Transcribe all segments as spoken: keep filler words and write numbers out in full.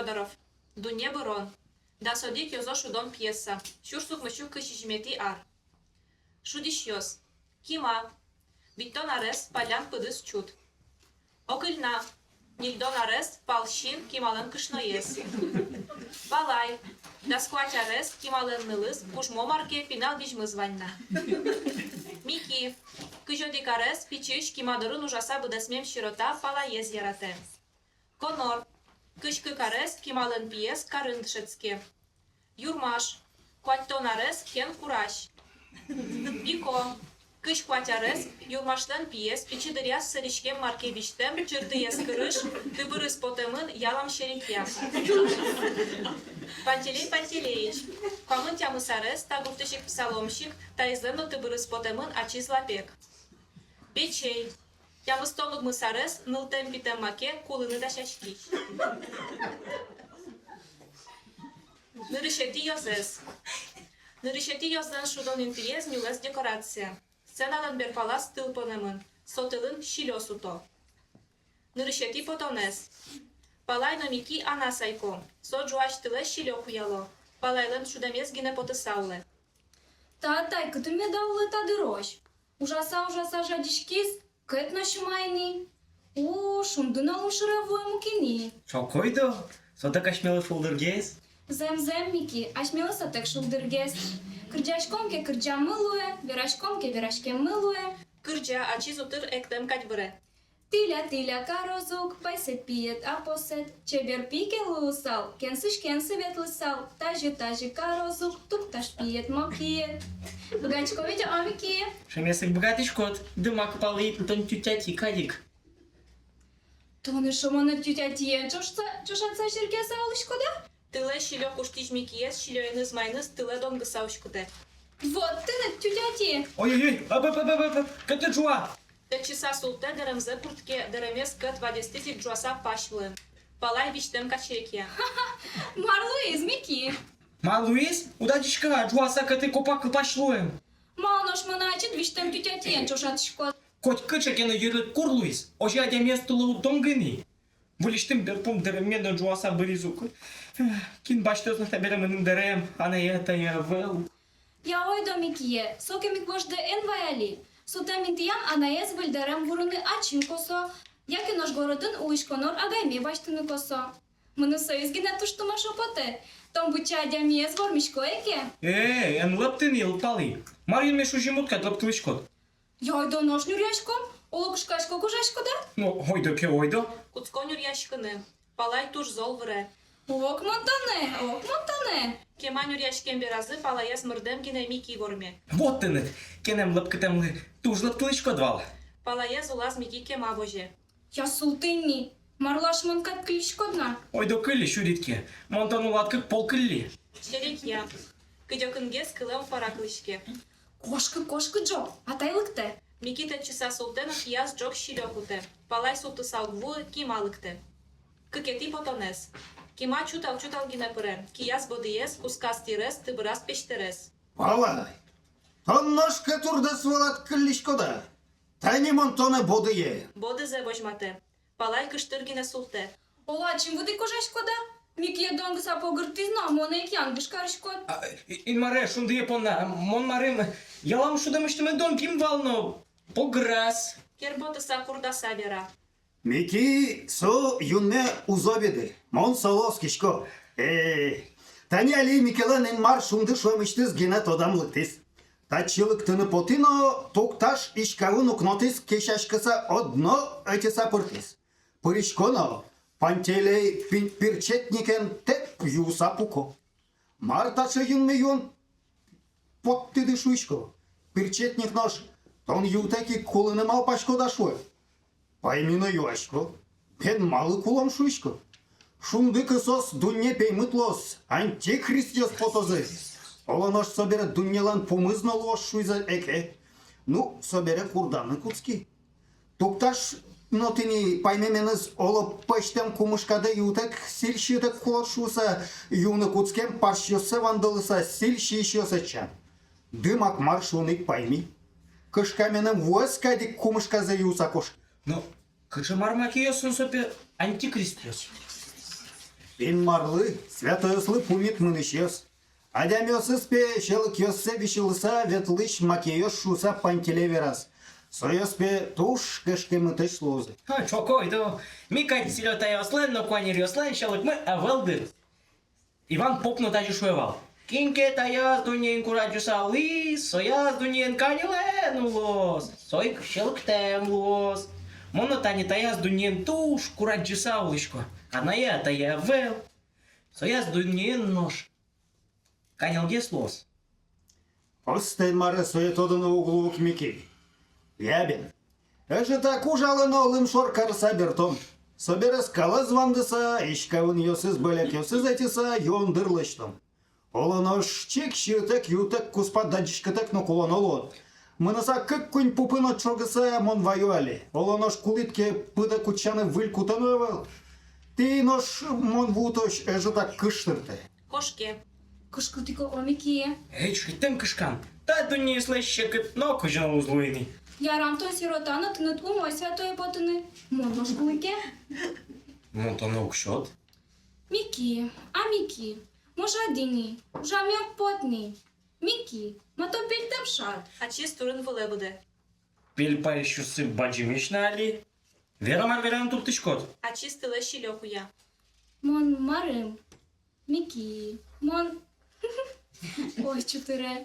Фёдоров. «Дунне бырон». Дас одӥг ёзо шудон пьеса. Сюрс укмыссю кызь сизьыметӥ ар. Шудӥсьёс. Кима. Витьтон арес, паллян пыдыз чут. Окыльна. Ньыльдон арес, пал син, Кималэн кышноез. Палай. Дас куать арес, Кималэн нылыз, кужмо мар ке, пинал визьмыз вань на. Мики. Кызь одӥг арес, пичиысь Кима дорын ужаса быдэсмем сирота, палаез яратэ. Конор. Кызь кык арес, Кималэн пиез, карын дышетске. Юрмаш. Куатьтон арес, кен курась. Бико. Кызь куать арес, Юрмашлэн пиез, пичи дыръяз сӧриськем мар ке визьтэм, чыртыез кырыж, тыбырыз потэмын, ялам серекъя. Пантелей Пантелеич. Куамын тямыс арес, та гуртысь ик псаломщик, таизлэн но тыбырыз потэмын, ачиз лапег. Печей. Тямыстон укмыс арес, нылтэм-питэм маке, кулыны дасяськись. Нырысетӥ ёзэз. Нырысетӥ ёзлэн шудон интыез — нюлэс декорация. Сценалэн берпалаз тыл понэмын, со тылын силё суто. Нырысетӥ потонэз. Палай но Мики анай-атайко. Со ӝуась тылэ силё куяло. Палайлэн шудэмез гинэ потыса улэ. Та атай кытын меда улэ та дырозь? Ужаса-ужаса жадиськиз, кӧт но сюмай ни. У, шунды но лымшоре вуэм ук ини. Шокойдо, со-то асьмелы шулдыргес. Зэм-зэм, Мики, асьмелы со тэк шулдыргес. Кырӟаськом ке, кырӟаммы луэ, вераськом ке, вераськеммы луэ. Кырӟа, ачиз утыр эктэм кадь выре. Тӥля-тӥля кароз ук, пайсэт, пиед, апосэт, чебер пи ке луысал, кенсысь кенсы ветлысал, тазьы-тазьы кароз ук, тукташ, пиед, мокиед. Быгатӥськод ведь, а, Мики? Шемес ик быгатӥськод, дымак палый, тон тютя ти кадь ик. Тон эшшо монэ тютя тиен ӵошса, ӵошатса сьӧргеса улӥськод-а? Тылэ силё куштӥсь Микиез силёеныз маиныз тылэ донгыса уськытэ. Вот тыныд тютя ти! Ой-ой-ой, ап-ап-ап-ап-ап, кӧты ӝуа! Тэтчыса султэ, дэремзэ пуртке, дэремез кӧт вадестӥз ик ӝуаса пась луэм. Палай визьтэм кадь серекъя. Мар луиз, Мики? Мар луиз? Уд адӟиськы-а, ӝуаса кӧты копак пась луэм? Малы нош монэ ачид визьтэм тютя тиен ӵошатӥськод? Котькыӵе ке но йырыд кур луиз, озьы адямиез тылэ уд донгы ни. Выльысьтым берпум дэремме но ӝуаса быриз ук. Кин басьтоз на табере мыным дэрем, анае-атае ӧвӧл. Я ойдо, Микие, сокем ик вождэ эн вай али. Со тӥ интыям анаез выль дэрем вурыны ачим косо, яке нош городын улӥськонор агайме басьтыны косо. Мыным соиз гинэ туж тумыш потэ. Тон быдӟа адямиез вормиськод ке. Э, эн лэпты ни, йылпалы. Мар юнме шузи мут кадь лэптылӥськод? Я ойдо, нош нюръяськом, оло кышкасько, кожаськод-а? Ну, ойдо ке, ойдо. Кутско нюръяськыны. Палай туж зол выре. Ок, мон тонэ, ок, мон тонэ. Кема нюръяськем беразы палаез мырдэм гинэ Мики ворме. Вот тыныд, кенэм лэпкытэмлы туж лэптылӥськод вал. Палаез улаз Мики кема возе. Я султы ни, марлы асьмеос кадь кыллиськод на? Ойдо кылли, сюрид ке. Мон тон улад кык пол кылли. Серекъя. Кыдёкынгес кылэм пара кылӥське. Кошкы, кошкы ӝог, атай лыктэ. Мики тэтчыса султэ но кияз ӝог силё кутэ. Палай султыса уг вуы, Кима лыктэ. Кыкетӥ потонэз. Кима чутал-чутал гинэ пыре. Кияз бодыез, кусказ тӥрез, тыбыраз песьтэрез. Палай, тон нош кӧт урдэс вылад кыллиськод-а? Тани мон тонэ бодые. Бодызэ возьматэ. Палай кыштыр гинэ султэ. Оло ачим выдӥ кожаськод-а? Микие донгыса погыртӥз но, монэ ик янгыш кариськод. А, и-, Инмаре, шундые понна, мон марым, ялам шудэмысьтымы донгим вал но, погыраз. Кер потыса курдаса вера. Мики со юнме уз обиды, мон солы оскисько. Э, тани али Микилэн Инмар шунды шуэмысьтыз гинэ тодам лыктӥз. Татчы лыктыны потӥ но, Тукташ иськавын укнотӥз кесяськыса, одно ӧтьыса пыртӥз. Пырисько но, Пантелей пи-, пирчетникен тэк юыса пуко. Мар таӵе юнме юон поттӥды, шуисько. Пирчетник нош: тон юытэк ик кулыны малпаськод-а, шуэ. Пайми но юасько: бен малы кулом, шуисько. Шунды кысоз, дунне пеймыт луоз, антихристъёс потозы. Оло нош собере дуннелэн пумыз но луоз, шуизы эке. Ну, собере курданы кутски. Тукташ но тӥни паймеменыз: оло пӧзьтэм кумышкадэ юытэк сӥль сиытэк кулод шуыса, юыны кутскем парсьёссэ вандылыса сӥль сиисьёс ӧтчам. Дымак мар шуыны ик пайми. Кышкаменым вуэз кадь ик кумышказэ юыса кошки. Но кыӵе мар макеёсын со пе антихристъёс? Инмарлы, святойёслы пумит мынӥсьёс. Адямиосыз пе сьӧлыкъёссэ висьылыса ветлӥсь макеёс шуыса Пантелей вераз. Соос пе туж кышкемытэсь луозы. Ха, чок, ойдо. Ми кадь селётаёслэн но куанеръёслэн сьӧлыкмы ӧвӧл дыр. Иван поп но тазьы шуэ вал: кин ке таяз дуннеын курадӟыса улӥз, сояз дуннеын каньылэн улоз, со ик сьӧлыктэм луоз. Мон но тани таяз дуннеын туж курадӟыса улӥсько. Анае-атае ӧвӧл. Сояз дуннеын нош каньылгес луоз. Осто, Инмаре, сое тодыны уг луы ук, Мики. Я бен. Ӧжытак ужалэ но лымшор карыса бертом. Собере скалэз вандыса, иське вынъёсыз, бӧлякъёсыз ӧтьыса, юондыр лэсьтом. Оло нош чик сиытэк-юытэк, куспат дадӟиськытэк но кулоно луод. Мыныса кык-куинь пу пыно чогыса мон ваю али. Оло нош кулӥд ке, пыдэк утчаны выль кутэ но ӧвӧл. Тӥ нош мон вуытозь ӧжытак кыштыртэ. Кошке. Кышкыт ик, о, Мики. Эй, чурытэм кышкан. Та дуннеысь секыт но кызьы но уз луы ини. Ярам, тон сирота но, тыныд умой святой потыны. Мон нош кулӥ ке? Мон тонэ уг сёт. Мики, а Мики, мон жадьы ни, ужаме уг поты ни. Мики, ма тон пельтэм шат. Ачиз турын вылэ быдэ. Пель пайысьёссы бадӟымесь на али. Вера, мар вераны туртӥськод. Ачиз тылэ силё куя. Мон марым, Мики, мон... Ой, чутыре.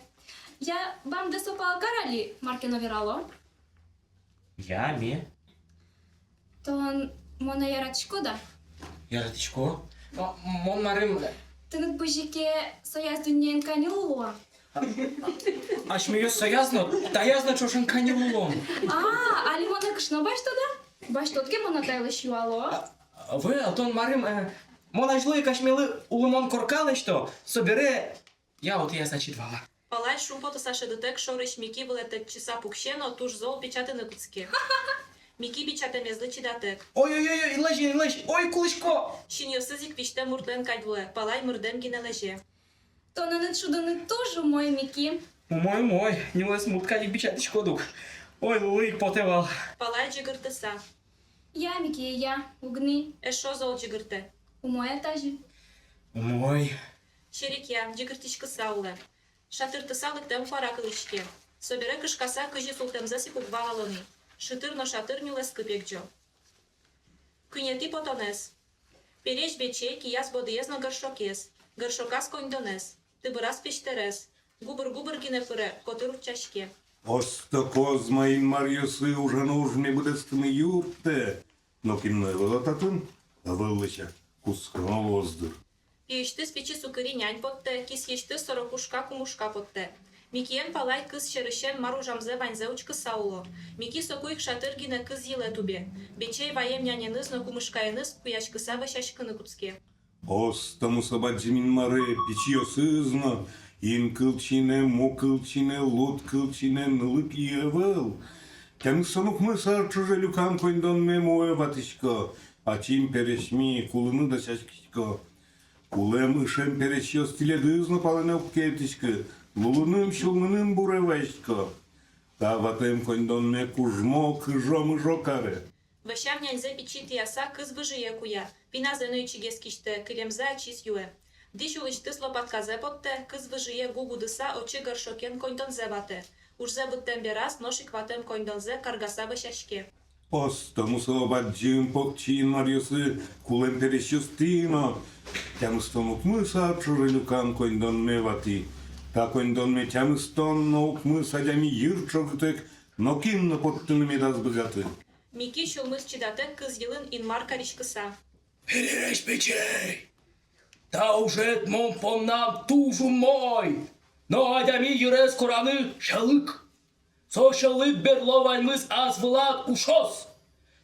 Я, бамдэ со пала кар али, мар ке но верало. Я, ми. Тон монэ яратӥськод-а? Яратӥсько. Мо-, мон марым. Тыныд быжике сояз дуннеын каньыл луо. Асьмеос сояз но, таяз но ӵошен каньыл луом. А, али монэ кышно басьтод-а? Басьтод ке, мон атайлэсь юало. А, ӧвӧл, тон марым, э, мон азьло ик асьмелы улымон корка лэсьто, собере я отӥяз ачид вала. Палай шумпотыса шӧдытэк шорысь Мики вылэ тэтчыса пуксе но туж зол бичатыны кутске. Мики бичатэмезлы чидатэк. Ой-ой-ой, лэзе, лэзе, ой, кулӥсько! Синъёсыз ик визьтэм муртлэн кадь луэ, Палай мырдэм гинэ лэзе. Тонэныд шудыны туж умой, Мики. Умой, умой, нюлэс мурт кадь ик бичатӥськод ук. Ой, лулы ик потэ вал. Палай ӟыгыртыса. Я, Мики, я, уг ни. Эшшо зол ӟыгыртэ. Умой-а тазьы? Умой. Серекъя, ӟыгыртӥськыса улэ. Шатыртыса лыктэм куара кылӥське. Собере кышкаса кызьы султэмзэс ик уг валало ни. Шытыр но шатыр нюлэскы пегӟо. Куинетӥ потонэз. Пересь бечей кияз бодыез но горшокез, горшоказ коньдонэз, тыбыраз песьтэрез, губыр-губыр гинэ пыре, котыр утчаське. Осто, Козьма, Инмаръёсы, ужано ужме быдэстыны юрттэ. Нокин но ӧвӧл-а татын? Ӧвӧл лэся, кутсконо луоз дыр. Пиысьтыз пичи сукыри нянь поттэ, кисъысьтыз сорокушка кумушка поттэ. Микиен Палай кыз сьӧрысен мар ужамзэ ваньзэ учкыса уло. Мики соку ик шатыр гинэ кыз йылэ тубе. Бечей ваем няненыз но кумышкаеныз куяськыса вӧсяськыны кутске. Осто, мусо бадӟым Инмаре, пичиосыз но, ин кылчинэ, му кылчинэ, луд кылчинэ, нылы-пие ӧвӧл. Тямыстон укмыс ар ӵоже люкам коньдонме муэ ватӥсько, ачим пересьми, кулыны дасяськисько. Кулэм ышем пересьёс тӥледыз но палэнэ уг кельтӥськы, лулыным-сюлмыным буре вайисько. Та ватэм коньдонме кужмо, кыжо-мыжо каре. Вӧсям няньзэ пичи тӥяса кыз выжые куя, пиназэ но ичигес кисьтэ, кылемзэ ачиз юэ. Дӥсь улысьтыз лопатказэ поттэ, кыз выжые гу гудыса отчы горшокен коньдонзэ ватэ. Ужзэ быдтэм бераз нош ик ватэм коньдонзэ каргаса вӧсяське. Осто, мусо бадӟым покчи Инмаръёсы, кулэм пересьёсты но, тямыстон укмыс ар ӵоже люкам коньдонме ватӥ. Та коньдонме тямыстон но укмыс адями йыр ӵогытэк нокин но поттыны медаз быгаты. Мики сюлмыз чидатэк кыз йылын Инмар кариськыса. Перересь пичи! Та ужед мон поннам туж умой, но адями йырез кораны сьӧлык. Со сьӧлык берло ваньмыз ас вылад ушоз.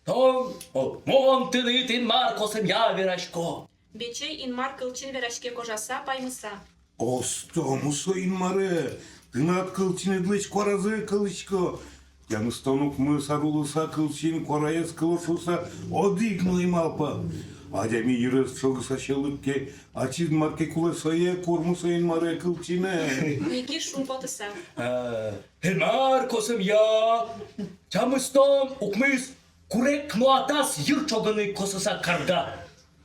Тон, о, мон тыныд Инмар косэмъя верасько. Бечей Инмар кылчин вераське кожаса, паймыса. Осто, мусо Инмаре, тынад кылчинэдлэсь куаразэ кылӥсько. Тямыстон укмыс ар улыса кылчин куараез кыло шуыса одӥг но ӧй малпа. Адями йырез ӵогыса сьӧлык ке, ачид мар ке кулэ, сое кур, мусо Инмаре, кылчинэ. Мики шумпотыса. Э, Инмар косэмъя, тямыстон укмыс курек но атас йыр ӵогыны косыса карга.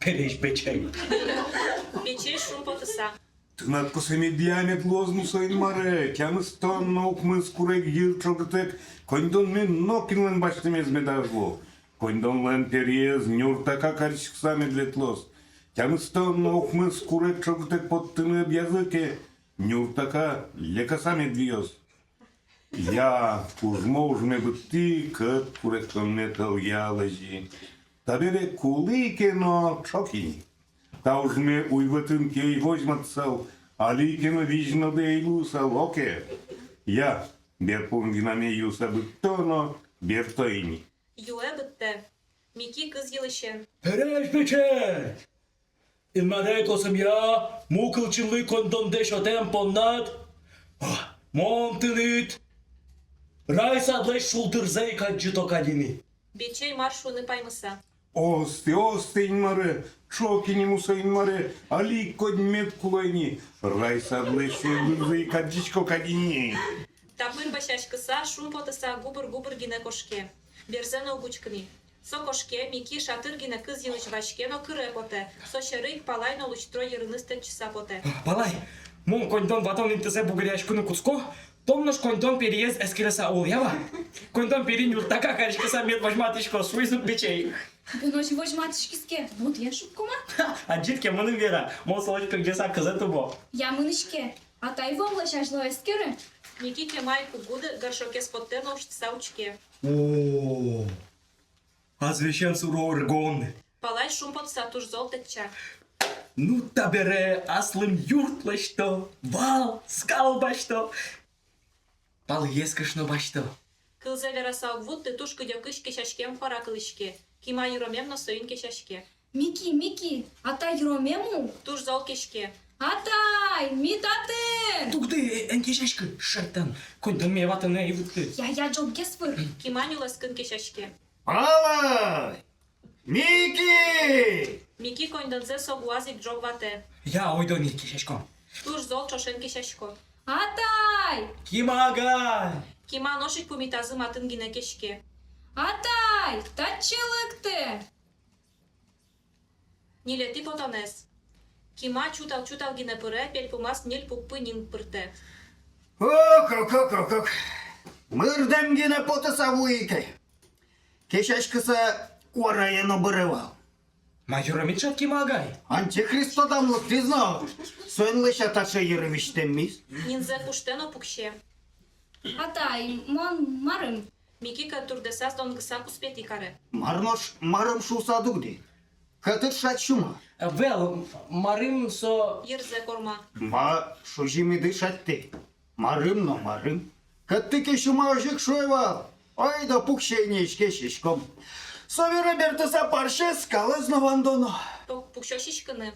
Пересь Бечей. Бечей шумпотыса: «Тынад косэ медъя мед луоз, мусо Инмаре, тямыстон но укмыс курег йыр ӵогытэк коньдонме нокинлэн басьтэмез медаз лу. Коньдонлэн периез нюртака кариськыса мед ветлоз. Тямыстон но укмыс курег ӵогытэк поттыны ӧдъязы ке, нюртака лекаса мед виёз». Я, ужмо ужме быдтӥ, кӧт куректонме тӧлъя лэзи. Табере кулӥ ке но, ӵок ини. Та ужме уйвӧтын ке ӧй возьматысал, али ке но визьноды ӧй луысал, оке. Я, берпум винаме юыса быдто но берто ини. Юэ быдтэ. Мики кыз йылысен: «Пересь Бечей! Инмаре косэмъя, му кылчинлы коньдондэ сётэм поннад, а, мон тыныд райсадлэсь шулдырзэ ик адӟыто кадь ини». Бечей мар шуыны паймыса: «Осты, осты, Инмаре, ӵок ини, мусо Инмаре, али ик кодь мед кулэ ини, райсадлэсь шулдырзэ ик адӟисько кадь ини». Та пыр вӧсяськыса, шумпотыса, губыр-губыр гинэ кошке. Берзэ но уг учкы ни. Со кошке, Мики шатыр гинэ кыз йылысь ваське но кыре потэ. Со сьӧры ик Палай но лучтро йырыныз тэтчыса потэ. «Палай, мон коньдон ватон интызэ бугыръяськыны кутско, тон нош коньдон периез эскерыса ул, ява. Коньдон пери нюртака кариськыса мед возьматӥськоз», — шуиз ук Бечей. Бен озьы возьматӥськиз ке, модъя шуккома. Ха, адӟид ке, мыным вера, мон солэсь пегӟыса кызэ тубо. Я, мынӥське. Атай вуэмлэсь азьло эскеры. Мики кема ик уг гуды, горшокез поттэ но уштыса учке. О, азвесен суро ыргон. Палай шумпотыса туж зол тэтча. Ну, табере аслым юрт лэсьто, вал, скал басьто. Палыез кышно басьто. Кылзэ вераса уг вутты, туж кыдёкысь кесяськем куара кылӥське. Кима йыромем но соин кесяське. Мики, Мики, атай йыромем-у? Туж зол кеське. Атай, ми татын! Дугды, э, эн кесяськы, шайтан, коньдонме ватыны ӧй вутты. Я, я, ӝоггес выр. Кима нюлэскын кесяське. Палай! Мики! Мики коньдонзэ согуаз ик ӝог ватэ. Я, ойдо ни, кесяськом. Туж зол ӵошен кесясько. Атай! Кима агай! Кима нош ик пумитазы матын гинэ кеське. Атай, татчы лыктэ! Ньылетӥ потонэз. Кима чутал-чутал гинэ пыре, пельпумаз ньыль пукпы ним пыртэ. Ок-ок-ок-ок-ок. Мырдэм гинэ потыса вуи ке, кесяськыса куарае но быре вал. Ма йыромид шат, Кима агай? Антихрист тодам лыктӥз но, соин лэся таӵе йыр визьтэммиз. Нинзэ куштэ но пуксе. Атай, мон марым. Мики кӧт турдэсаз донгыса куспетӥ каре. Мар нош марым шуыса дугдӥд? Кӧтыд шат сюма? Ӧвӧл, марым со. Йырзэ корма. Ма шузимиды шатьтӥ? Марым но марым. Кӧттӥ ке сюма, озьы ик шуэ вал. Ойдо пуксе ини, иське, сиськом. Собере бертыса парсез, скалэз но вандоно. Пу-, пуксё сиськыны.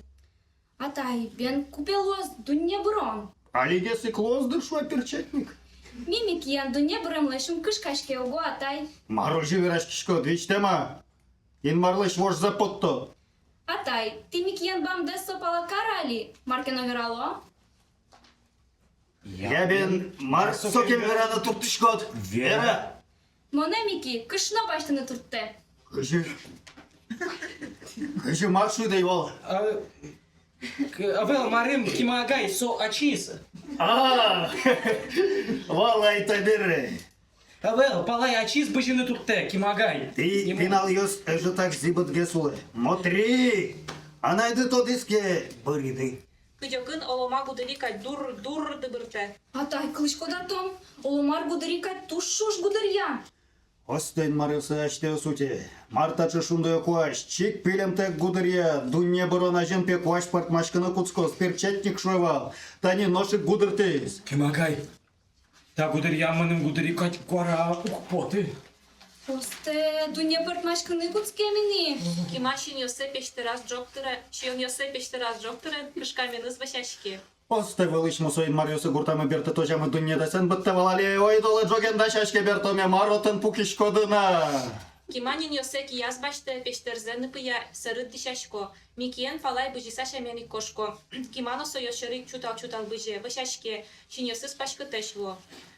Атай, бен купе луоз дунне бырон? Алигес ик луоз дыр, шуэ перчатник. Ми Микиен дунне быремлэсь ум кышкаське уго, атай. Мар озьы вераськиськод, визьтэм-а? Инмарлэсь вожзэ потто. Атай, тӥ Микиен бамдэс со пала кара али, мар ке но верало? Я бен, мар сокем вераны турттӥськод? Вера. Монэ Мики кышно басьтыны турттэ. Кызьы? Кызьы, мар шуид ӧй вал? А, к-, ӧвӧл, марым, Кима агай, со ачиз. А, валай табере. Ӧвӧл, Палай ачиз бызьыны турттэ, Кима агай. Тӥ, пиналъёс, ӧжытак зӥбытгес улэ. Мотри, анайды тодӥз ке, быриды. Кыдёкын оломар гудыри кадь дур-дур дыбыртэ. Атай, кылӥськод-а тон? Оломар гудыри кадь туж ӵош гудыръя. Осто, Инмаръёсы, асьтэос утё. Мар таӵе шундыё куазь, чик пилемтэк гудыръя, дунне бырон азьын, пе, куазь пӧртмаськыны кутскоз, перчатник шуэ вал. Тани нош ик гудыртӥз. Кима агай, та гудыръям мыным гудыри кадь куара уг поты. Осто, дунне пӧртмаськыны кутскем ини. Кима синъёссэ песьтыраз ӝог тыре, синъёссэ песьтыраз ӝог тыре, кышкаменыз вӧсяське. Осто, вылысь мусо Инмаръёсы, гуртамы бертытозямы дуннедэс эн быдтэ вал али, ойдолэ ӝоген дасяське бертоме, мар отын пукиськоды на. Кима нинъёссэ кияз басьтэ, песьтырзэ ныпыя, сэрыт дӥсясько. Микиен Палай бызьыса сямен ик кошко. Кима но соос сьӧры ик чутал-чутал бызе, вӧсяське, синъёсыз паськытэсь луо.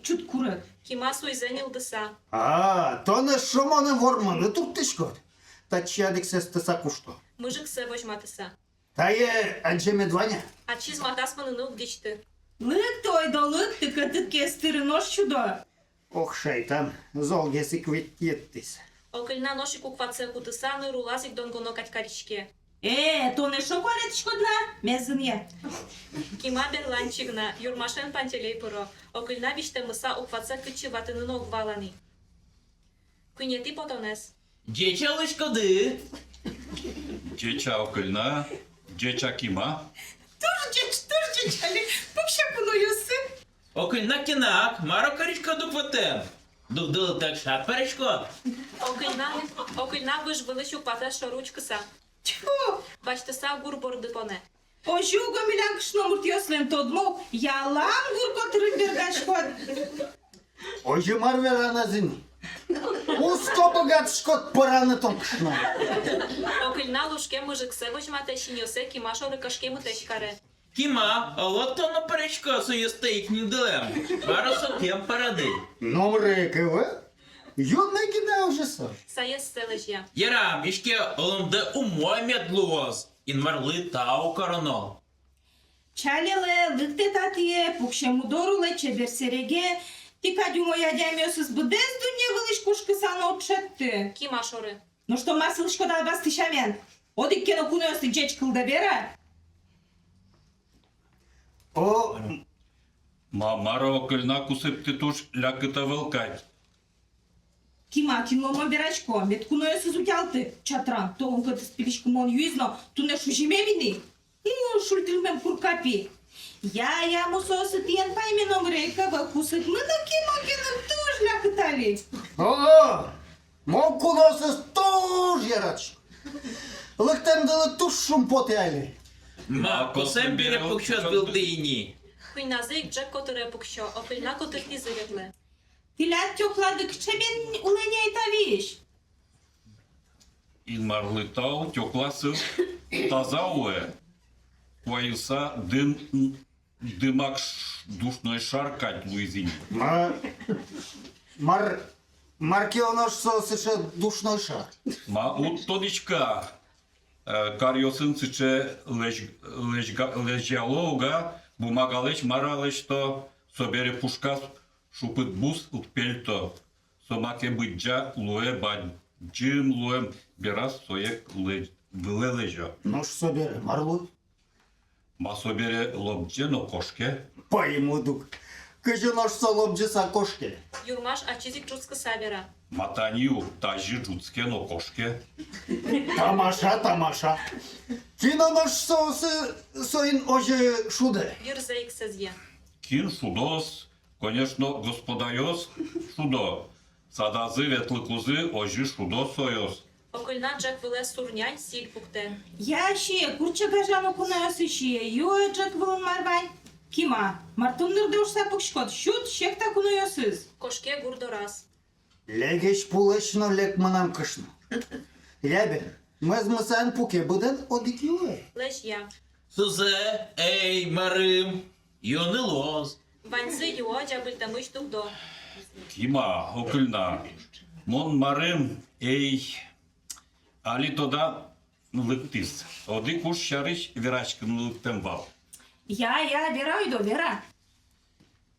ик чут курод. Кимас уйзэ ньылдыса. А, тон эшшо монэ вормыны турттӥськод. Татчы адӟыксэ эстыса кушто. Мыжыксэ возьматыса. Тае адӟемед вань-а? Ачиз матас мыныны уг дӥсьты. Лыкты, ойдо лыкты, кӧтыт ке эс тыры, нош сюдо. Ох, шайтан, золгес ик ведь йӧттӥз. Окыльна нош ик укватсэ кутыса, ныр улаз ик донгоно кадь кариське. Э, тон эшшо куаретӥськод на, ме зынъя. Кима берлань чигна, Юрмашен Пантелей пыро. Окыльна визьтэммыса уг ватса, кытчы ватыны но уг вала ни. Куинетӥ потонэз. Ӟеч-а улӥськоды? Ӟеч-а, Окыльна, ӟеч-а, Кима. Туж ӟеч, туж ӟеч али пуксе кунооссы. Окыльна, кинак, мар-о кариськод ук ватэм? Дугдылытэк шат париськод. Окыльна, Окыльна выж вылысь уг ватэ шоры учкыса. Тьфу! Басьтыса гур борды понэ. Озьы уго милям кышномуртъёслэн, тодмо ук, ялан гур котырын бергаськод. Озьы мар вераны озьы ни? Уско быгатӥськод пӧраны тон кышно. Окыльна лушкем мыжыксэ возьматэ, синъёссэ Кима шоры кышкемытэсь каре. Кима, оло тон но пӧраськод соосты ик ньыльдылэм. Мар-о сокем пӧрады? Номыр ӧй кылы. Юнме гинэ озьы со. Саессэ лэзья. Ярам, иське, оломдэ умой мед луоз, Инмарлы тау кароно. Чалелэ, лыктэ татӥе, пуксем удор улэ, чебер сэреге. Тӥ кадь умой адямиосыз быдэс дунне вылысь кошкыса но уд шедьты. Кима шоры. Нош тон мар сылӥськод, албасты сямен? Одӥг ке но куноосты ӟеч кылдэ, вера. О, ма-, мар-о, Окыльна, кусыпты туж лякыт ӧвӧл кадь. Кима, кинлы мон верасько, мед куноосыз утялты. Чатран, толон кӧтыз пилиськымон юиз но, туннэ шузимем ини. Ну, шульдылмем курка пи. Я, я, мусоосы тӥен паймемын ӧвӧл, кусыпмы но Кима гинэ туж лякыт али. О-о! Мон куноосыз туж яратӥсько. Лыктэмдылы туж шумпотэ али. Ма, косэм бере пуксёд вылды ини. Куиньназы ик ӝӧк котыре пуксё, Окыльна котыртӥзы ветлэ. Тӥляд тёклады кыӵе бен улэ ни ай та визь? Инмарлы тау, тёкласыл таза улэ. Куайыса дым, дымак ш-, душной шар кадь луиз ини. Ма-, мар-, мар ке нош со сыӵе душной шар? Ма, уд тодӥськы-а, э, каръёсын сыӵе лэзь-, лэзьга-, лэзьяло уга, бумагалэсь, мар-а, лэсьто, собере пушказ шупыт бус уд пельто. Со маке быдӟа луэ, бадӟым луэм бераз сое лэ-, вылэ лэзё. Нош собере мар луэ? Ма, собере лобӟе но кошке. Паймод ук, кызьы нош со лобӟыса кошке. Юрмаш ачиз ик ӝутскыса вера. Ма, тани ук тазьы ӝутске но кошке. Тамаша, тамаша. Кин-о нош соосы соин озьы шудэ? Йырзэ ик сэзъя. Кин шудоз? Конечно, господаос шудо, садазы ветлыкузы озьы шудо соос. Окыльна ӝӧк вылэ сур нянь силь пуктэ. Я, сие, куртче гажано куноосыз, сие, юэ ӝӧк вылын мар вань. Кима, мар тон нырдэ ошса пукськод, сюд, сек та куноосыз. Кошке гур дораз. Легесь пулэсь но лек мынам кышно. Я бен, мӧзмысан пуке быдэн одӥг юэ. Лэзья. Сузэ, эй, марым, юыны луоз. Ваньзы юо, ӟабыльтэмысь дугдо. Кима, Окыльна, мон марым, эй, али тодам лыктӥз. Одӥг уж сярысь вераськыны лыктэм вал. Я, я, вера, ойдо, вера.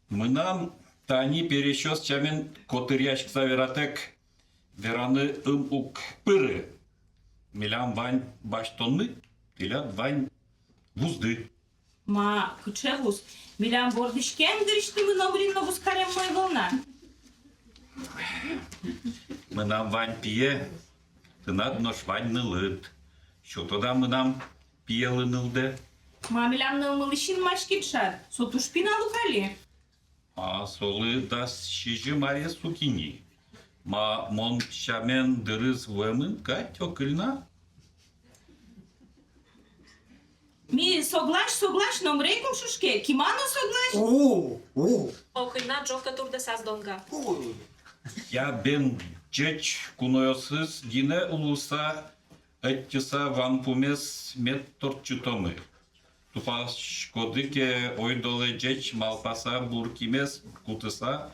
Мынам тани пересьёс сямен котыръяськыса вератэк вераны ым уг пыры. Милям вань басьтонмы, тӥляд вань вузды. Ма, кыӵе вуз? Милям вордӥськем дырысьтымы номырин но вузкареммы ӧвӧл на. Мынам вань пие, тынад нош вань нылыд. Сётод-а мынам пиелы нылдэ? Ма, милям нылмылы синмаськид шат, со туж пинал ук али. А солы дас сизьым арес ук ини. Ма, мон сямен дырыз вуэмын кадь, Окыльна? Ми соглась, соглась, номыр ик ум шуиське, Кима но соглась. У, у. Окыльна ӝог котыртыса донга. У. Я бен, ӟеч куноосыз гинэ луыса, ӧтьыса ванпумез мед ортчытомы. Тупаськоды ке, ойдолэ ӟеч малпаса, бур кимес кутыса,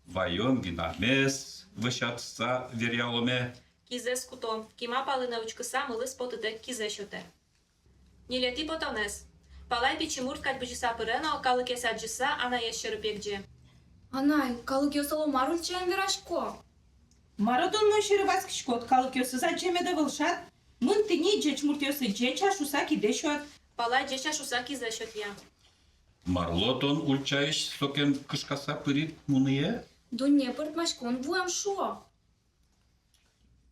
ваём винамес вӧсятыса веръяломе. Кизэс куто. Кима палэнэ учкыса, мылыз потытэк кизэ сётэ. Ньылетӥ потонэз. Палай пичи мурт кадь бызьыса пыре но, калыкез адӟыса, анаез сьӧры пегӟе. Анай, калыкъёс оло мар ульчаен верасько. Мар-о тон мон сьӧры васькиськод, калыкъёсыз адӟемед ӧвӧл шат. Мын тӥни ӟеч муртъёсы ӟеч-а шуса кидэ сёт. Палай ӟеч-а шуса кизэ сётъя. Марлы тон ульчаысь сокем кышкаса пырид муние? Дунне пӧртмаськон вуэм шуо.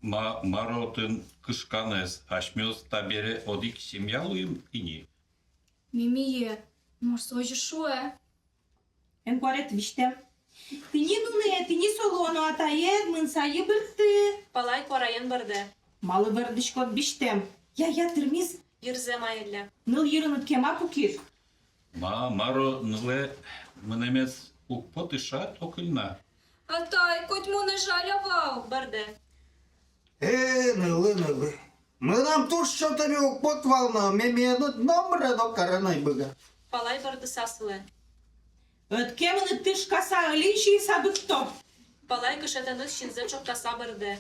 Ма, мар отын кышканэз, асьмеос табере одӥг семья луим ини. Мимие, мар со озьы шуэ? Эн куаре, визьтэм. Тӥни, нуные, тӥни солы но атаед, мынса йыбыртты. Палай куараен бӧрдэ. Малы бӧрдӥськод, визьтэм? Я, я, тырмиз. Йырзэ маялля. Ныл йырыныд кема пукид. Ма, мар-о, нылэ мынэмез уг поты шат, Окыльна? Атай, коть монэ жаля вал. Бӧрдэ. Э, нылы, нылы. Мынам туж чотэме уг поты вал но, мемиеныд номыре но карыны ӧй быга. Палай бӧрдыса сылэ. Ӧд ке мыным тышкаса, али сиыса быдто. Палай кышетэныз синзэ чоктаса бӧрдэ.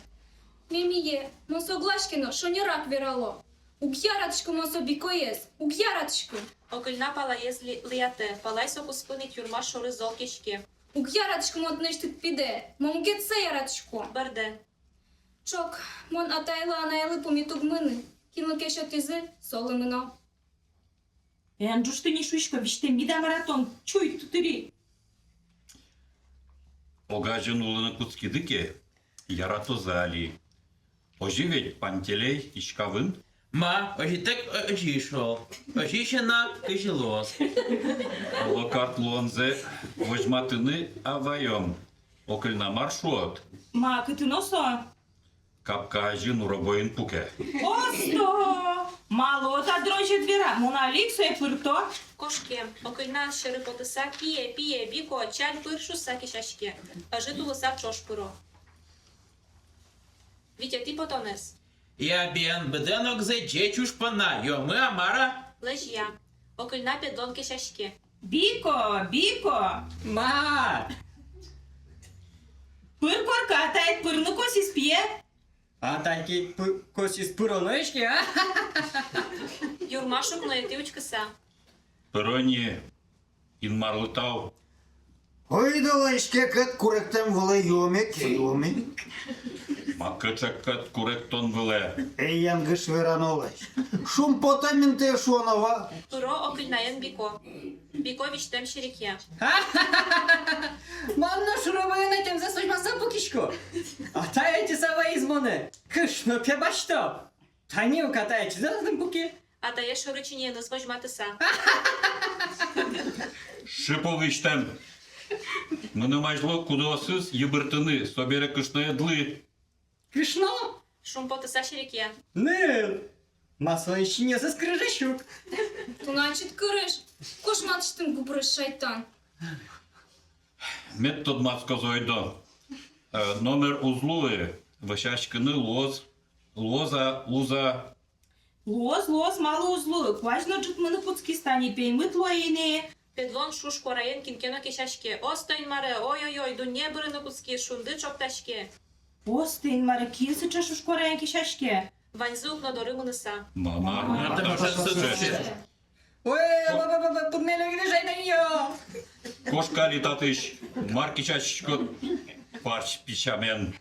Мемие, мон соглась ке но, шонерак верало. Уг яратӥськы мон со Бикоез, уг яратӥськы. Окыльна Палаез ли-, лыятэ, Палай со куспын ик юрмаш шоры зол кеське. Уг яратӥськы мон тынэсьтыд пидэ, мон мукетсэ яратӥсько. Бӧрдэ. Чок, мон атайлы-анайлы пумит уг мыны, кинлы ке сётӥзы, солы мыно. Эн ӝушты ни, шуисько, визьтэм, меда мар-а тон, чуй тутыри. Огазьын улыны кутскиды ке, яратозы али. Озьы ведь, Пантелей, иськавын? Ма, озьы тэк, о-, озьы шуо. Озьы сяна, кызьы луоз. Оло, карт луонзэ возьматыны-а ваём? Окыльна, мар шуод? Ма, кытын со? Капка азьын, уробоын пуке. Осто! Малы та дырозь ӧд вера, мон али ик сое пырто. Кошке, Окыльна сьӧры потыса, пие, пие, Бико, чаль пыр шуса кесяське. Ӧжыт улыса ӵош пыро. Витетӥ потонэз. Я бен, быдэн огзэ ӟеч уж понна, ёмы-а, мар-а? Лэзья. Окыльна педлон кесяське. Бико, Бико! Ма! Пыр корка, атаед пырыны косӥз, пие. Атай ке пы-, косӥз, пыроно иське, а? Юрмаш укноетӥ учкыса. Пыро ни, Инмарлы тау. Ойдолэ иське кӧт куректэм вылэ, юоме ке, юоме. Ма, кыӵе кӧт куректон вылэ? Эй, янгыш веранолэсь. Шумпотэм интые шуоно вал. Пыро Окыльнаен Бико. Бико визьтэм серекъя. Мон но шуро вылын ӧтемзэс возьмаса пукисько. Атай ӧтьыса ваиз монэ. Кышно, пе, басьто. Тани ук атай ӧтьыса татын пуке. Атае шоры чиньыеныз возьматыса. Шып ул, визьтэм. Мыным азьло кудыосыз йыбыртыны, собере кышноедлы. Кышно? Шумпотыса серекъя. Ныл. Ма, солэн синъёсыз кырыжесь ук. Тон ачид кырыж. Кошматысьтым губрысь, шайтан. Мед тодматскоз ойдо. Э, номыр уз луы, вӧсяськыны луоз, луоз-а, уз-а? Луоз, луоз, малы уз луы? Куазь но ӝутмыны кутскиз, тани пеймыт луэ ини. Педлон шуш куараен кин ке но кесяське. Осто, Инмаре, ой-ой-ой, дунне бырыны кутскиз, шунды чоктаське. Осто, Инмаре, кин сыӵе шуш куараен кесяське? Ваньзы укно доры мыныса. Ма, ма, ма, ма, та, та, та, та, та. Ой, ба, ба, ба, ба, пудмелю гинэ жайданьё. Кошка али татысь, мар кесяськод, парсь пи сямен.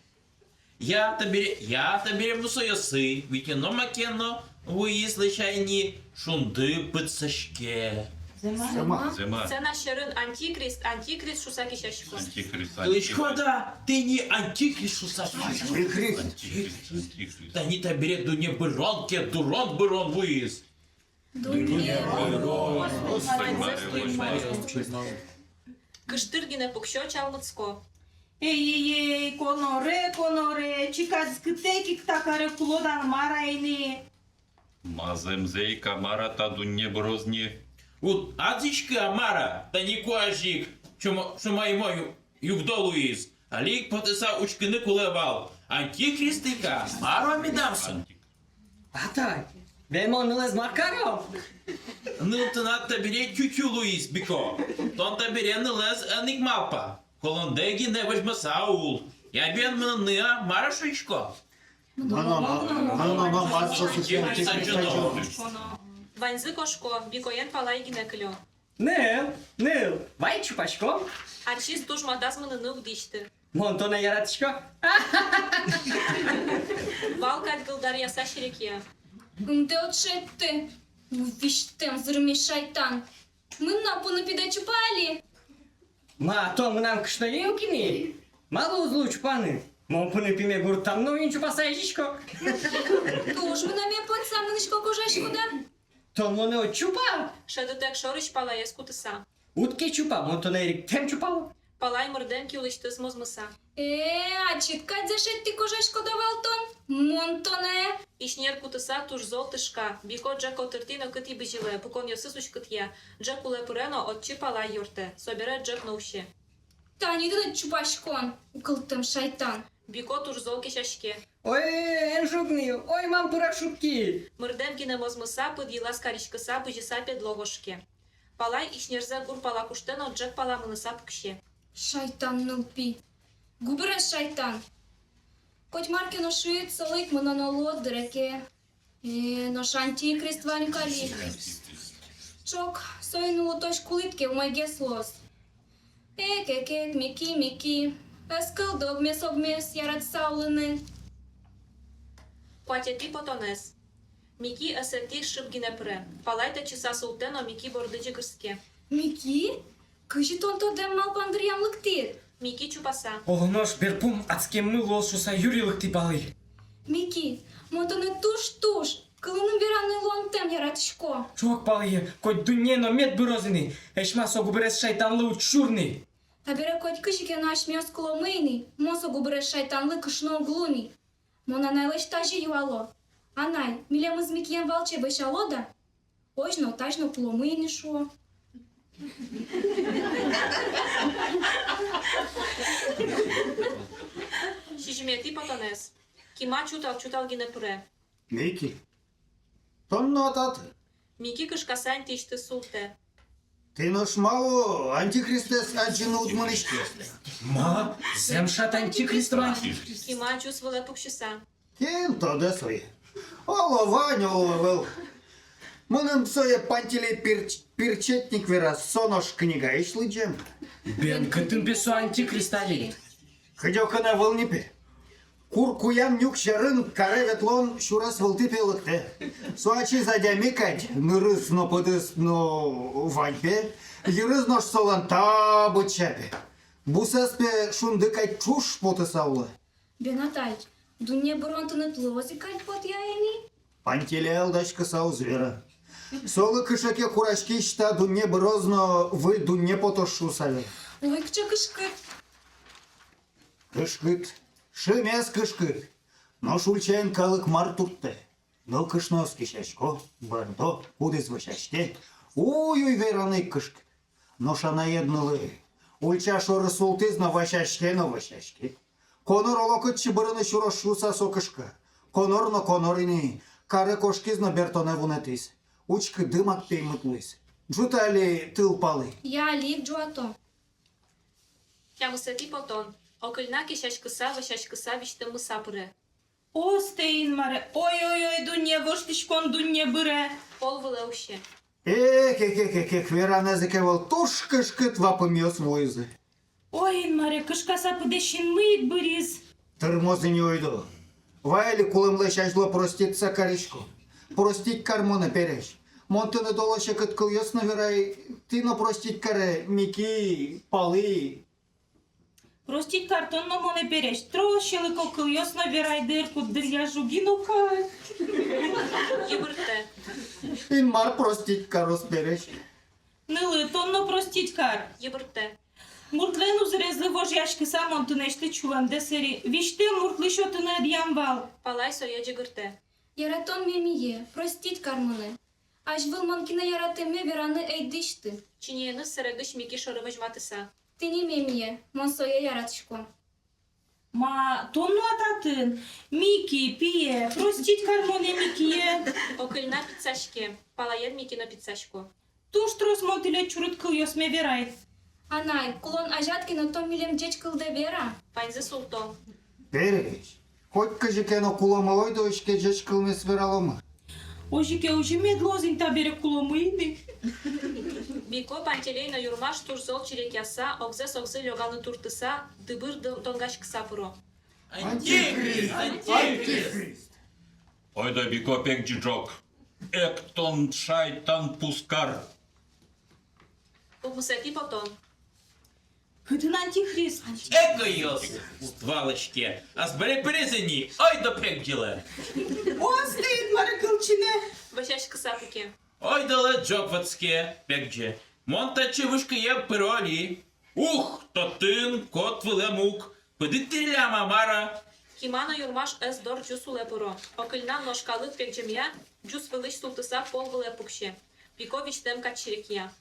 Я табере, я табере мусоёсы, витьыно маке но вуиз, лэся ини, шунды пытсаське. Зэм-а? Зэм-а? Зэм-а? Сцена сьӧрын антикрист, антикрист шуса кесясько. Антикрист, антикрист. Кылӥськод-а, тӥни антикрист шуса кесясько. Антикрист. Антикрист, антикрист. Тани табере дунне бырон ке, дурон бырон вуиз. Дунне бырон. Кыштыр гинэ пуксё, чалмытско. Эй-эй-эй, коноре, коноре, чик адӟиськытэк ик та каре кулод-а, мар-а ини? Ма, зэмзэ ик-а, мар-а та дунне быроз ни? Уд адӟиськы-а, мар-а, тани куазь ик шумо-, шумоймо ю-, югдо луиз. Али ик потыса учкыны кулэ вал. Антикрист ик-а, мар-а медам со? Атай, бен мон нылэз мар каро? Ныл тынад табере тю-тю луиз, Бико. Тон табере нылэз эн ик малпа. Колондэ гинэ возьмаса ул. Я бен мыныны-а, мар-а шуисько? Мынам, мынам, мынам, мынам, мынам. Ваньзы кошко, Бикоен Палай гинэ кылё. Ныл, ныл, вай чупаськом. Ачиз туж матаз мыныны уг дӥсьты. Мон тонэ яратӥсько. Вал кадь гылдаръяса серекъя. Ымдэ уд шедьты, визьтэм зырмесь шайтан. Мын но пыны пидэ чупа али. Ма, тон мынам кышноеме ик ини? Малы уз луы чупаны? Мон пыны пиме гуртам но ини чупаса изисько. Туж мынэме понса мынӥсько, кожаськод-а? Тон монэ уд чупа? Шӧдытэк шорысь палаез кутыса. Уд ке чупа, мон тонэ эриктэм чупало. Палай мырдэм ки улысьтыз мозмыса. Э, ачид кадь зэ шедьтӥ, кожаськод-а вал тон? Мон тонэ. Ишнер кутыса туж зол тышка. Бико ӝӧк котыртӥ но кытӥ бызьылэ, пуконъёсыз уськытъя. Ӝӧк улэ пыре но, отчы палай ёртэ. Собере ӝӧк но усе. Тани тыныд чупаськон, укылтэм шайтан. Бико туж зол кесяське. Ой, эн жуг ни, ой, мам, пырак шукки. Мырдэм гинэ мозмыса, пыд йылаз кариськыса, бызьыса педло кошке. Палай ишнерзэ гур пала куштэ но ӝӧк пала мыныса пуксе. Шайтан нылпи. Губырес шайтан. Коть мар ке но шуид, солы ик мыноно луод дыр, эке. Э, нош антихрист вань ук али. Ӵок, соин улытозь кулӥд ке, умойгес луоз. Эк, эк, эк, Мики, Мики. Ӧз кылды огмес-огмес яратыса улыны. Куатетӥ потонэз. Мики ӧсэтӥ шып гинэ пыре. Палай тэтчыса султэ но Мики борды ӟыгырске. Мики? Кызьы тон тодэм малпан дыръям лыктӥд? Мики чупаса. Оло нош берпум адскеммы луоз шуса юри лыктӥ, Палай. Мики, мон тонэ туж-туж кылыным вераны луонтэм яратӥсько. Ӵок, Палай, коть дунне но мед быроз ини, эшшо ма со губырес шайтанлы уд сюр ни. Табере коть кызьы ке но асьмеос куломы ини, мон со губырес шайтанлы кышно уг луы ни. Мон анайлэсь тазьы юало. Анай, милемыз Микиен валче вӧсялод-а? Озьы но, тазьы но куломы ини, шуо. Сизьыметӥ потонэз. Кима чутал-чутал гинэ пыре. Мики, тон но-а татын? Мики кышкаса интыысьтыз султэ. Тӥ нош малы антихристэз адӟыны уд мынӥське? Ма, зэм шат антихрист вань. Кима ӟус вылэ пуксьыса. Кин тодэ сое. Оло вань, оло ӧвӧл. Мыным сое Пантелей Пирч-, Пирчетник вераз, со нош книгаысь лыдӟем. Бен кытын пе со антихрист али? Кыдёкын ӧвӧл ни пе. Куркуян нюк сьӧрын каре ветлон сюрес вылтӥ пе лыктэ. Со ачиз адями кадь, нырыз но, пыдыз но вань пе, йырыз нош солэн та быдӟа пе. Бусэз пе шунды кадь ӵуж потыса улэ. Бен, атай, дунне бырон тыныд луоз ик кадь потэ ини? Пантелей алдаськыса уз вера. Солы кыӵе ке кураськись та дунне быроз но выль дунне потоз шуса вера. Ой, кыӵе кышкыт. Кышкыт, шимес кышкыт. Нош ульчаын калык мар турттэ? Нылкышноос кесясько, бӧрдо, кудӥз вӧсяське. Уй-уй вераны ик кышкыт. Нош анаед нылы ульча шоры султӥз но вӧсяське но вӧсяське. Конор олокытчы бырыны сюроз шуса со кышка. Конор но конор ини, каре кошкиз но бертонэ вунэтӥз. Учкы, дымак пеймыт луиз. Ӝуты али тыл палы. Я, али ик ӝуато. Тямысэтӥ потон. Окыльна кесяськыса, вӧсяськыса визьтэммыса пыре. Осте, Инмаре, ой-ой-ой, дунне воштӥськон, дунне быре. Пол вылэ усе. Эх, эх, эх, эх, эх, веранэз ик ӧвӧл, туж кышкыт вапумъёс вуизы. Ой, Инмаре, кышкаса пыдэ синмы ик быриз. Тырмоз ини, ойдо. Вай али кулэмлэсь азьло проститься кариськом. Простить кар монэ, пересь. Мон тыныд оло секыт кылъёс но верай, тӥ но простить каре, Мики, Палы. Простить кар тон но монэ, пересь. Трос сьӧлыко кылъёс но верай дыр, куддыръя жуги но кадь. Йыбырттэ. Инмар простить кароз, пересь. Нылы, тон но простить кар. Йыбырттэ. Муртлэн узырезлы вожъяськыса, мон тынэсьтыд сюлэмдэ сэри. Визьтэм муртлы сётыны ӧдъям вал. Палай сое ӟыгыртэ. Яратон мемие, простить кар монэ. Азьвыл мон кинэ яратэме вераны ӧй дӥсьты. Чиньыеныз сэрегысь Мики шоры возьматыса. Тӥни мемие, мон сое яратӥсько. Ма, тон но-а татын? Мики, пие, простить кар монэ, Микие. Окыльна пицаське, Палаен Мики но пицасько. Туж трос мон тӥлед чурыт кылъёсме верай. Анай, кулон азяд ке но, тон милем ӟеч кылдэ вера. Ваньзы султо. Пересь, котькызьы ке но куломы, ойдо иське ӟеч кылмес вераломы. Озьы ке, озьы мед луоз ини, табере куломы ини. Бико, Пантелей но Юрмаш туж зол черекъяса, огзэс огзы лёганы туртыса, дыбыр дон-, донгаськыса пыро. Антихрист! Антихрист! Ойдо, Бико, пегӟы ӝог. Эк тон, шайтан пускар! Укмысэтӥ потон. Кытын антихрист? Эго ёс! Уд валаське. Азбаре пыризы ни, ойдо пегӟылэ. Осты, Инмаре, кылчинэ. Вӧсяськыса пуке. Ойдолэ ӝог ватске, пегӟе. Мон татчы вышкыем пыро али. Ух, татын кот вылэм ук. Пыдыт тӥрлям-а, мар-а? Кима но Юрмаш ӧс дор ӟус улэ пыро. Окыльнан нош калык пегӟемъя, ӟус вылысь султыса пол вылэ пуксе. Бико визьтэм кадь черекъя.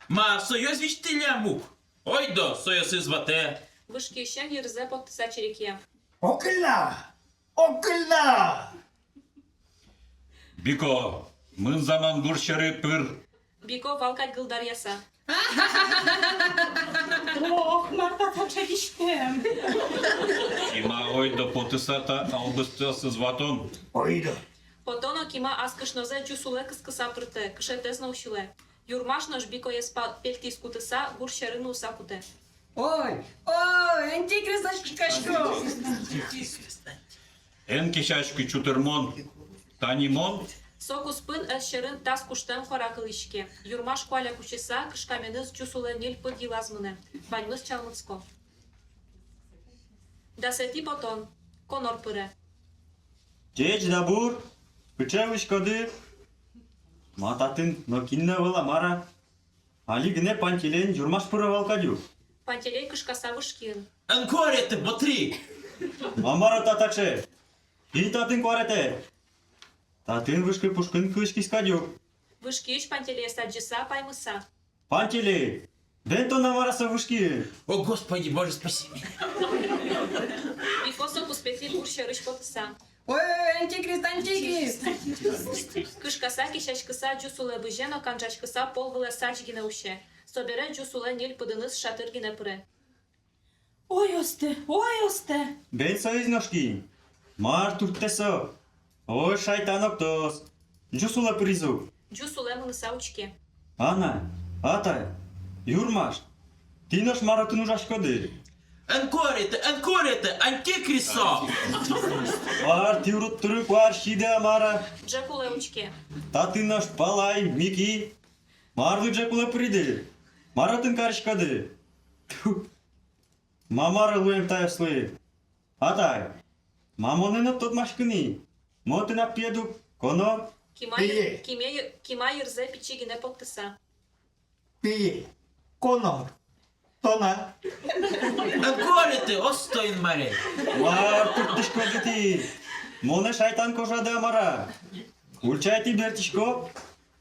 Ма, соёс визьтӥллям ук. Ойдо, соёсыз ватэ. Вышкиысен йырзэ поттыса черекъя. Окыльна! Окыльна! Бико, мын заман гур сьӧры пыр. Бико вал кадь гылдаръяса. Ох, мар та таӵе визьтэм! Кима, ойдо, потыса та албыстыосыз ватом. Ойдо. Потоно Кима ас кышнозэ ӟус улэ кыскыса пыртэ, кышетэз но усьылэ. Юрмаш нош Бикоез па-, пельтӥз кутыса, гур сьӧры нуыса кутэ. Ой, ой, антихрист, ачкасько! Эн кесяськы, чутырмон, тани мон. Со куспын ӧс сьӧрын тас куштэм куара кылӥське. Юрмаш куаля кусьыса, кышкаменыз ӟус улэ ньыль пыд йылаз мынэ. Ваньмыз чалмытско. Дасэтӥ потон. Конор пыре. Ӟеч-дабур, кыӵе улӥськоды? Ма татын, нокин но ӧвӧл-а, мар-а? Али гинэ Пантелеен Юрмаш пыро вал кадь ук. Пантелей кышкаса вышкиын. Эн куареты, ботри! Ма мар-о та таӵе? Кин татын куаретэ? Татын вышкы пушкын кылӥськиз кадь ук. Вышкиысь Пантелеез адӟыса, паймыса. Пантелей, бен тон-а, мар-а, со вышкиын? О, Господи, Боже, спаси меня! Бико со куспетӥ гур сьӧрысь потыса. Ой, ой, ой, антихрист, антихрист! Кышкаса, кесяськыса, ӟус улэ бызе но канжаськыса пол вылэ садӟ гинэ усе. Собере ӟус улэ ньыль пыдыныз шатыр гинэ пыре. Ой, остэ, ой, остэ! Бен соиз нош кин? Мар турттэ со? Ой, шайтан октос! Ӟус улэ пыриз ук. Ӟус улэ мыныса учке. Анай, атай, Юрмаш, тӥ нош мар отын ужаськоды? Эн куареты, эн куареты, антихрист со! Мар тӥ урод тыры куарсиды, а мар-а? Ӝӧк улэ учке. Татын нош Палай, Мики. Марлы ӝӧк улэ пыриды? Мар отын кариськоды? Тьфу! Ма мар луэм таослы? Атай, ма монэ но тодмаськы ни? Мон тынад пиед ук, Конор. Кима йыр-, пие. Киме йы-, Кима йырзэ пичи гинэ поттыса. Пие, Конор, тон-а? Эн куареты, осто Инмаре! Мар турттӥськоды тӥ? Монэ шайтан кожады-а, мар-а? Ульчаетӥ бертӥсько.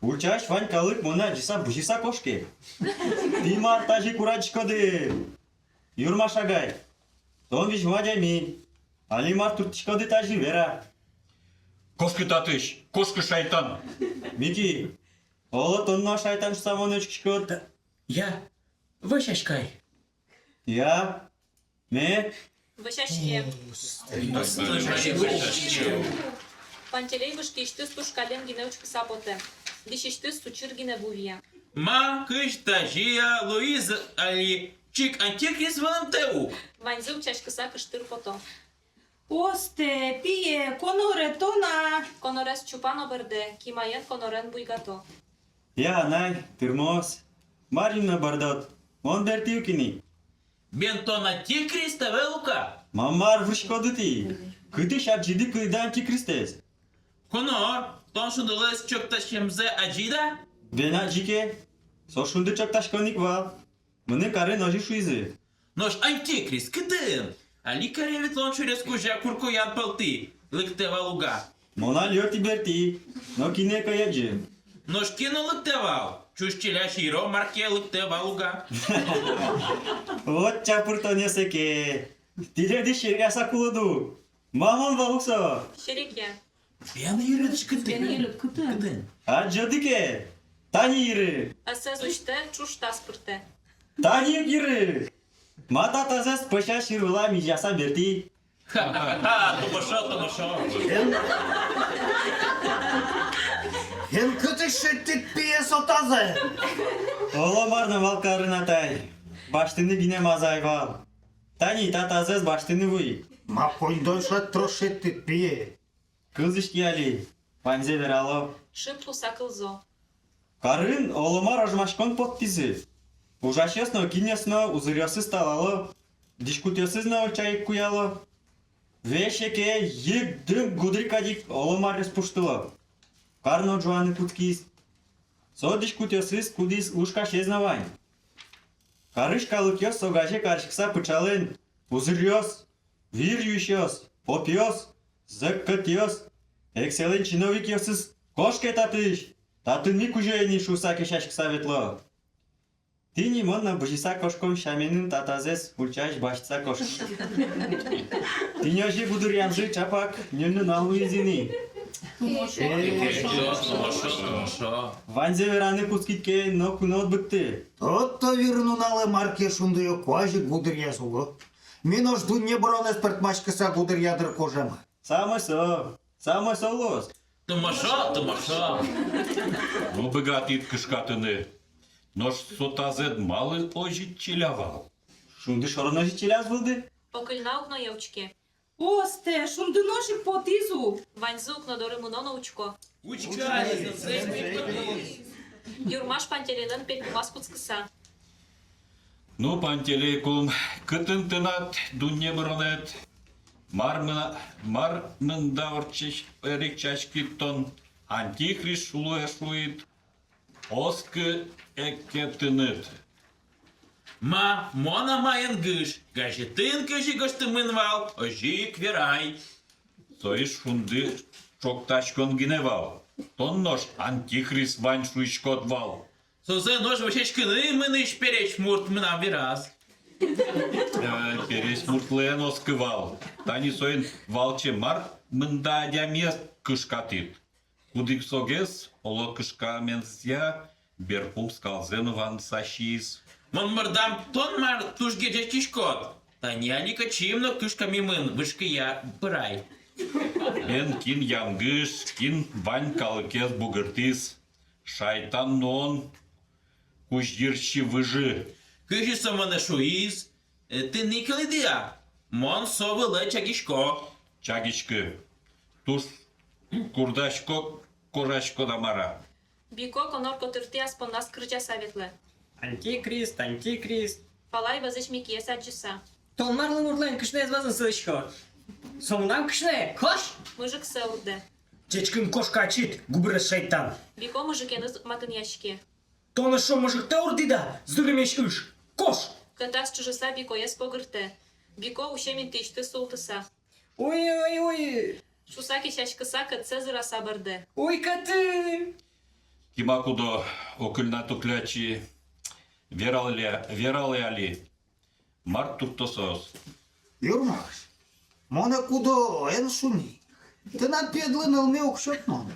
Ульчаысь вань калык монэ адӟыса бызьыса кошке. Тӥ мар тазьы курадӟиськоды? Юрмаш агай, тон визьмо адями. Али мар турттӥськоды, тазьы вера. Кошкы татысь, кошкы, шайтан! Мики, оло тон но шайтан шуыса монэ учкиськод? Я, вӧсяськы ай. Я, ме. Вӧсяське. Пантелей вышкиысьтыз туж каллен гинэ учкыса потэ. Дӥсьысьтыз сучыр гинэ ву вия. Ма, кызьы тазьы-а луиз али? Чик антихрист вылэм тэ ук. Ваньзы укчаськыса кыштыр пото. Остэ, пие, Коноре тон-а? Конорез чупа но бӧрдэ, Кимаен Конорен буйгато. Я, анай, тырмоз, мар ини но бӧрдод? Мон бертӥ ук ини. Бен тон антихрист ӧвӧл ук-а? Ма мар вырӥськоды тӥ? Кытысь адӟиды кылӥды антихристэз? Конор, тон шундылэсь чоктасемзэ адӟид-а? Бен адӟи ке, со шунды чоктаськон ик вал. Мыным карен озьы шуизы. Нош антихрист кытын? Али каре ветлон сюрес кузя куркоян пӧлтӥ лыктэ вал уга. Мон али отӥ бертӥ, но кинэ ке адӟи. Нош кин но лыктэ вал, чушчилясь йыро марке лыктэ вал уга. Вот чапыртонъёс ке. Тӥледыз серекъяса кулод ук. Ма мон вал ук со. Серекъя. Бен йырыд кытын? Бен йырыд кытын? Кытын? Адӟоды ке, тани йыры. Ӧсэз усьтэ, чуштас пыртэ. Тани ик йыры. Ма та тазэс пӧсясь йыр вылам изъяса бертӥ. Ха-ха-ха, тупошо, тупошо. Эн кытысь шедьтӥд, пие, со тазэ? Оло мар но вал карын, атай. Басьтыны гинэ мазай вал. Тани та тазэз басьтыны вуи. Ма коньдон шат трос шедьтӥд, пие? Кылзӥське али, ваньзэ верало. Шып луса кылзо. Карын оло мар ожмаськон поттӥзы. Ужасьёс но, кинъёс но узыръёсыз талало, дӥськутъёсыз но ульча ик куяло. Весь ик йыг-дынг гудырикадик оло мар пуштыло. Кар но ӝуаны кутскиз. Со дӥськутъёсыз кудӥз лушкасез но вань. Карысь калыкъёс огазе кариськыса пыӵалэн: узыръёс, вир юисьёс, попъёс, зӧккӧтъёс, эксэлэн чиновникъёсыз, кошке татысь, татын ми кузё ини шуыса кесяськыса ветло. Тӥни мон но бызьыса кошкон сяменым та тазэз ульчаысь басьтыса кошки. Тӥни озьы гудыръямзы чапак ньыль нунал луиз ини. Ваньзэ вераны кутскид ке, ноку но уд быдты. Тод-то вир нуналэ мар ке шундыё, куазь ик гудыръяз уло. Ми нош дунне быронэз пӧртмаськыса гудыръя дыр кожамы. Самой со, самой со луоз. Тымошо, тымошо. Ну, быгатӥд кышкатыны. Нош со тазэд малы озьы чиля вал? Шунды шоры но озьы чиляз вылды. Окыльна укно йӧ учке. Остэ, шунды нош ик потӥз ук. Ваньзы укно доры мыно но учко. Учке али, зэм ик потӥз. Юрмаш Пантелейлэн пельпумаз кутскыса. Ну, Пантелей кум, кытын тынад дунне быронэд? Мар мына-, мар мында ортчись-, эрекчаськид тон, антихрист луэ шуид? Оскы ик ке тыныд. Ма, мон-а, ма, янгыш, газетын кызьы гожтэмын вал, озьы ик верай. Соиз шунды ӵоктаськон гинэ вал. Тон нош антихрист вань шуиськод вал. Созэ нош вӧсяськыны мынӥсь пересь мурт мынам вераз. Э, пересь муртлэн оскы вал. Тани соин валче мар мында адямиез кышкатӥд? Кудӥз-огез, оло, кышкаменызъя берпум скалзэ но вандыса сииз. Мон мырдам, тон мар тужгес ӟечкиськод? Тани али кӧчим но кышкамемын вышкыя пырай. Бен кин янгыш, кин вань калыкез бугыртӥз. Шайтан но он кузь йырси выжы. Кызьы со монэ шуиз, э, тӥни кылӥды-а? Мон со вылэ чагисько. Чагиськы. Туж курдасько, кожаськод-а, мар-а? Бико конор котыртӥ ас понназ кырӟаса ветлэ. Антикрист, антикрист. Палай вӧзысь Микиез адӟыса. Тон марлы муртлэн кышноез вӧзын сылӥськод? Со мынам кышное, кош! Мыжыксэ урдэ. Ӟечкын кошка ачид, губырес шайтан! Бико мыжыкеныз матынъяське. Тон эшшо мыжыктэ урдӥд-а, зырымесь ыж! Кош! Кӧтаз чыжыса Бикоез погыртэ. Бико усем интыысьтыз султыса. Уй-уй-уй! Шуса кесяськыса кӧтсэ зыраса бӧрдэ. Уй, кӧты! Кима кудо, Окыльна туклячи, вералэ, вералэ али. Мар туртто соос? Юрмаш, монэ кудо эн шу ни. Тынад пиедлы нылме уг сёт мон.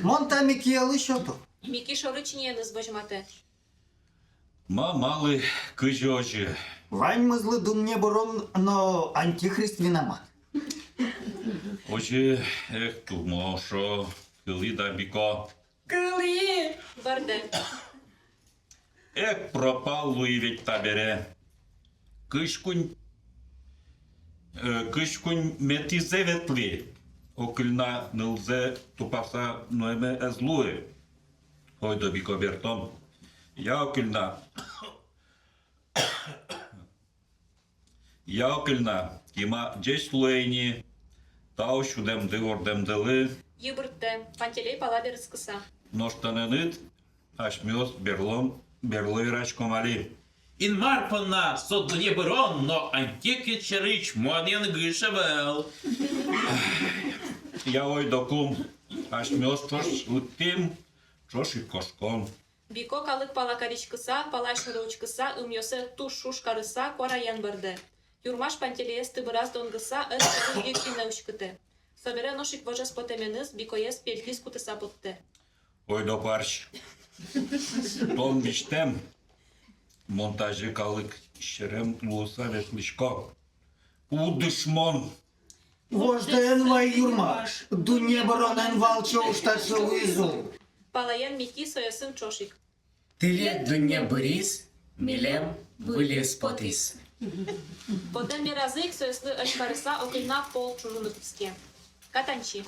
Мон та Микиелы сёто. Мики шоры чиньыеныз возьматэ. Ма, малы, кызьы озьы? Ваньмызлы дунне бырон но антихрист винамат. Озьы, эх, тумошо, кылӥд-а, Бико? Кылӥ! Бӧрдэ. Эх, пропал луи ведь табере. Кызь куинь, э, кызь куиньметӥзэ ветлӥ. Окыльна нылзэ тупаса нуэме ӧз луы. Ойдо, Бико, бертом. Я, Окыльна. Я, Окыльна, кима ӟеч луэ ини, тау сюдэмды-вордэмдылы. Йыбырттэ, Пантелей пала берытскыса. Нош тонэныд асьмеос берло, берло вераськом али. Инмар понна со дунне бырон но антихрист сярысь мон янгыш ӧвӧл. Я, ойдо, кум, асьмеос ӵош лыктӥм, ӵош ик кошком. Бико калык пала кариськыса, палай шоры учкыса, ымъёссэ туж шуш карыса, куараен бӧрдэ. Юрмаш Пантелеез тыбыраз донгыса, ӧс шоры йырсинэ уськытэ. Собере нош ик вожез потэменыз Бикоез пельтӥз кутыса поттэ. Ойдо, парсь, тон визьтэм, мон тазьы калык серем луыса ветлӥсько. У дышмон! Вождэ эн вай, Юрмаш, дунне быронэн валче уж таӵе луиз ук. палаен Мики соосын ӵош ик. Тӥлед дунне быриз, милем выльыз потӥз. Потэм беразы ик соослы ӧнеръёссы огнам пол ӵужыны кутске. Катанчи.